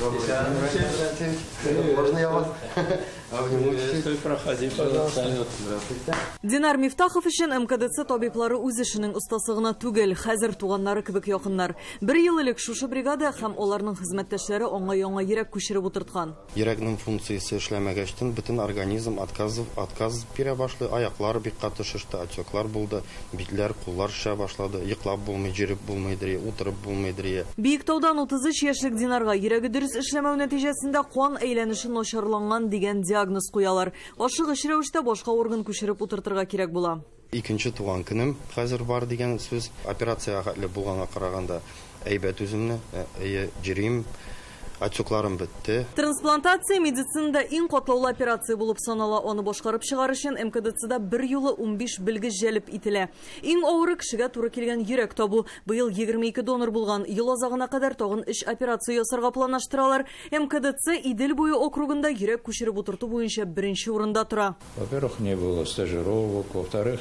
Можно я вас обниму чуть-чуть? Проходи, пожалуйста. Здравствуйте. Динар Мифтахов өчен МКДЦ табиблары үз эшенең остасы гына түгел, хәзер туганнары кебек якыннар. Бер ел элек шушы бригада һәм аларның хезмәттәшләре аңа яңа йөрәк күчереп утырткан. Йөрәкнең функциясе эшләмәгәчтен бөтен организм отказ бирә башлый, аяклар бик каты шеште, отеклар булды, битләр, куллар шешә башлады, йоклап булмый, йөреп булмый, утырып булмый. Биектаудан 33 яшьлек Динарга йөрәге дөрес эшләмәү нәтиҗәсендә кан әйләнеше начарланган дигән диагноз куялар. Ашыгыч рәвештә башка орган күчереп утыртырга кирәк була. Икенче туган көнем хәзер бар дигән сүз. Операциягә хәтле булганга караганда әйбәт үземне, йөрим, отекларым бетте. Трансплантация медицинада иң катлаулы операция булып санала. Аны башкарып чыгар өчен МКДЦда бер юлы 15 белгеч җәлеп ителә. Иң авыры кешегә туры килгән йөрәк табу. Быел 22 донор булган. Ел азагына кадәр тагын 3 операция ясарга планлаштыралар. МКДЦ Идел буе округында йөрәк күчереп утырту буенча беренче урында тора. Во-первых, не было стажировок, во-вторых,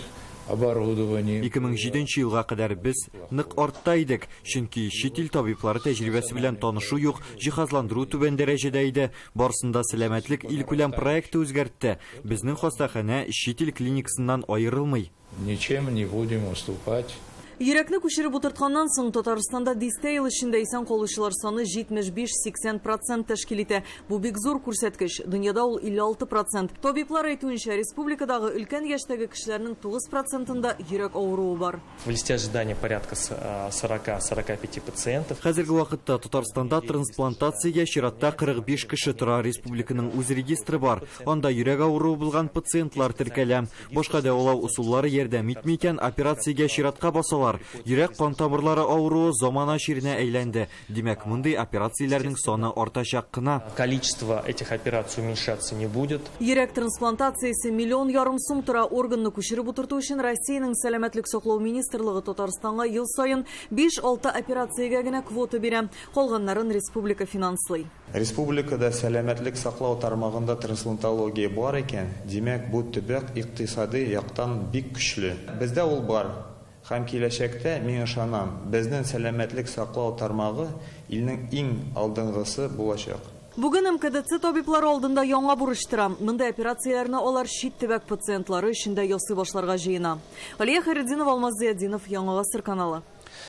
оборудование. 2007 елга кадәр без нык артта идек, чөнки чит ил табиблары тәҗрибәсе белән танышу юк, җиһазландыру түбән дәрәҗәдә иде. Барысында сәламәтлек илкүләм проекты үзгәртте. Безнең хастаханә чит ил клиникасыннан аерылмый. Ничем не будем уступать. Йөрәкне күчереп утыртканнан соң Татарстанда дистә ел эчендә исән калучылар саны 75-80% тәшкил итә. Бу бик зур күрсәткеч. Дөньяда ул 56%. Табиблар әйтүенчә, республикадагы өлкән яшьтәге кешеләрнең 9%-ында йөрәк авыруы бар. В листе ожидания порядка 40-45 пациентов. Хәзерге вакытта Татарстанда трансплантациягә чиратта 45 кеше тора. Республиканың үз регистры бар. Анда йөрәк авыруы булган пациентлар теркәлә. Башка дәвалау ысуллары ярдәм итми икән, операциягә чиратка басалар. Йөрәк кан тамырлары авыруы замана чиренә әйләнде. Димәк, мондый операцияләрнең саны артачак кына. Количество этих операций уменьшаться не будет. Йөрәк трансплантациясе миллион ярым сум тора. Органны күчереп утырту өчен Россиянең сәламәтлек саклау министрлыгы Татарстанга ел саен 5-6 операциягә генә квота бирә. Калганнарын республика финанслый. Республикада сәламәтлек саклау тармагында трансплантология бар икән, димәк, бу төбәк икътисади яктан бик көчле. Бездә ул бар. Һәм киләчәктә, мин ышанам, безнең сәламәтлек саклау тармагы илнең иң алдынгысы булачак. Бүген МКДЦ табиблары алдында яңа бурыч тора. Мондай операцияләрне алар чит төбәк пациентлары өчен дә ясый башларга җыена. Алия Хәйретдинова, Алмаз Зиятдинов, Яңа Гасыр каналы.